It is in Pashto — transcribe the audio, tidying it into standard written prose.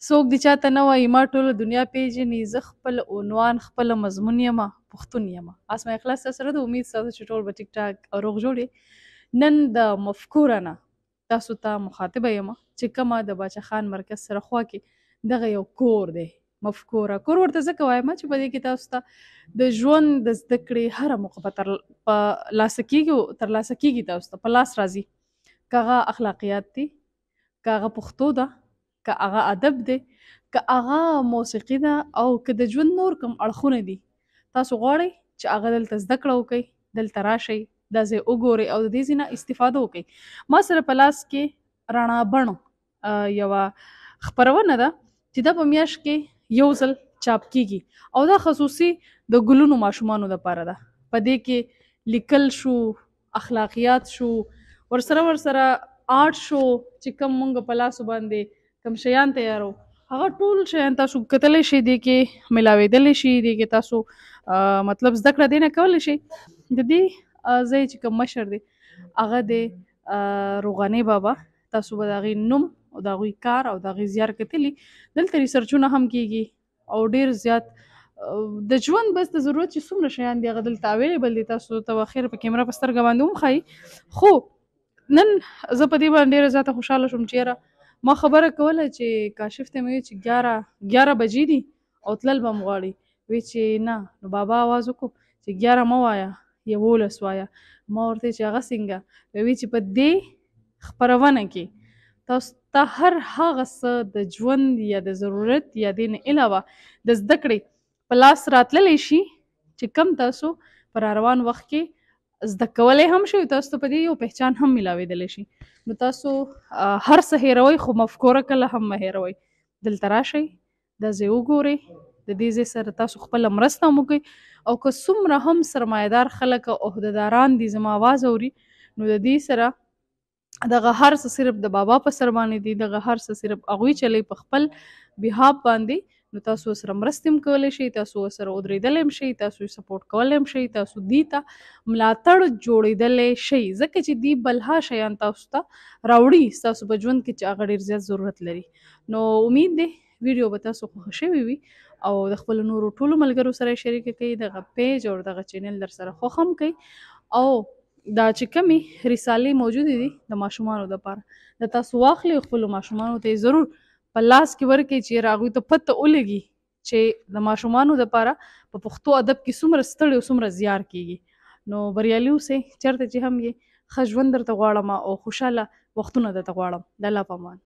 څوک دې چاته نه وایي، ما ټوله دنیا پیژني، زه خپل عنوان خپل مضمون یم، پښتون یم. اسما اخلاص سره د امید سره چې ټول به ټیک ټاک او روغ جوړ. نن د مفکوره نه تاسو ته مخاطبه یم چې کومه د باچا خان مرکز سره خوا کې دغه یو کور دی، مفکوره کور ورته ځکه وایم چې په دې کې تاسو ته د ژوند د زده کړې هره موقع په تر په لاسه کېږي، تر لاسه کېږي، تاسو ته په لاس راځي. که هغه اخلاقیات دي، که هغه پښتو ده، که هغه ادب دی، که هغه موسیقي ده، او که د ژوند نور کوم اړخونه دي، تاسو غواړئ چې هغه دلته زده کړه وکړئ، دلته راشئ، دا ځای وګورئ او د دې ځای نه استفاده وکړئ. ما سره په لاس کې رڼا بڼو یوه خپرونه ده چې دا په میاشت کې یو ځل چاپ کیږي او دا خصوصي د ګلونو ماشومانو لپاره ده. په دې کې لیکل شو، اخلاقیات شو، ورسره ورسره آرټ شو چې کوم مونږ په لاسو باندې کوم شیان تیارو، هغه ټول شیان تاسو کتلی شئ، دې کې ملاوېدلی شي، دې کې تاسو مطلب زده کړه دې نه کولی شئ. د دې ځای چې کوم مشر دی هغه دی روغاني بابا. تاسو به د هغې نوم او د هغوی کار او د هغې زیار کتلي. دلته ریسرچونه هم کیږي او ډیر زیات د ژوند بس د ضرورت چې څومره شیان دي هغه دلته اویلیبل دي. تاسو ته به خیر په کیمره په سترګه باندې هم ښایي. خو نن زه په دې باندې ډېره زیاته خوشحاله شوم چې یاره ما خبره کوله چې کاشف ته مې وی چې 11 بجې دي او تلل به م غواړي، وی چې نه. نو بابا اواز وکړو چې 11 مه وایه، 11 وایه. ما ورته چې هغه څنګه؟ وی چې په دې خپرونه کې تاسو ته هر هغه څه د ژوند یا د ضرورت یا دې نه علاوه د زده کړې په لاس راتللی شي چې کم تاسو په روان وخت کې زده کولی هم شئ، تاسو ته په دې یو پهچان هم ملاوېدلی شي. نو تاسو هر څه هېروئ خو مفکوره کله هم مه هېروئ. دلته راشئ، دا ځای وګورئ، د دې ځای سره تاسو خپله مرسته هم وکړئ. او که څومره هم سرمایهدار خلک او عهدهداران دي زما اواز اوري، نو د دې سره دغه هر څه صرف د بابا په سر باندې دي، دغه هر څه صرف هغوی چلی په خپل بهاب باندې. نو تاسو سره مرستې هم کولی شئ، تاسو سره ودرېدلی هم شئ، تاسو یې سپورټ کولی هم شئ، تاسو دې ته ملاتړ جوړېدلی شئ، ځکه چې دی بلها شیان تاسو ته راوړي ستاسو په ژوند کې چې هغه ډېر زیات ضرورت لري. نو امید دی ویډیو به تاسو خوښه شوې وي او د خپلو نورو ټولو ملګرو سره یې شریکه کړئ، دغه پیج او دغه چینل در سره خوښ هم کړئ. او دا چې کومې رسالې موجودې دي د ماشومانو دپاره، دا تاسو واخلئ او خپلو ماشومانو ته یې ضرور په لاس کې ورکړئ چې یاره هغوی ته پته ولګي چې د ماشومانو دپاره په پښتو ادب کې څومره ستړی او څومره زیار کیږي. نو بریالي اوسئ، چېرته چې هم یې، ښه ژوند درته غواړم او خوشحاله وختونه درته غواړم. د الله په امان.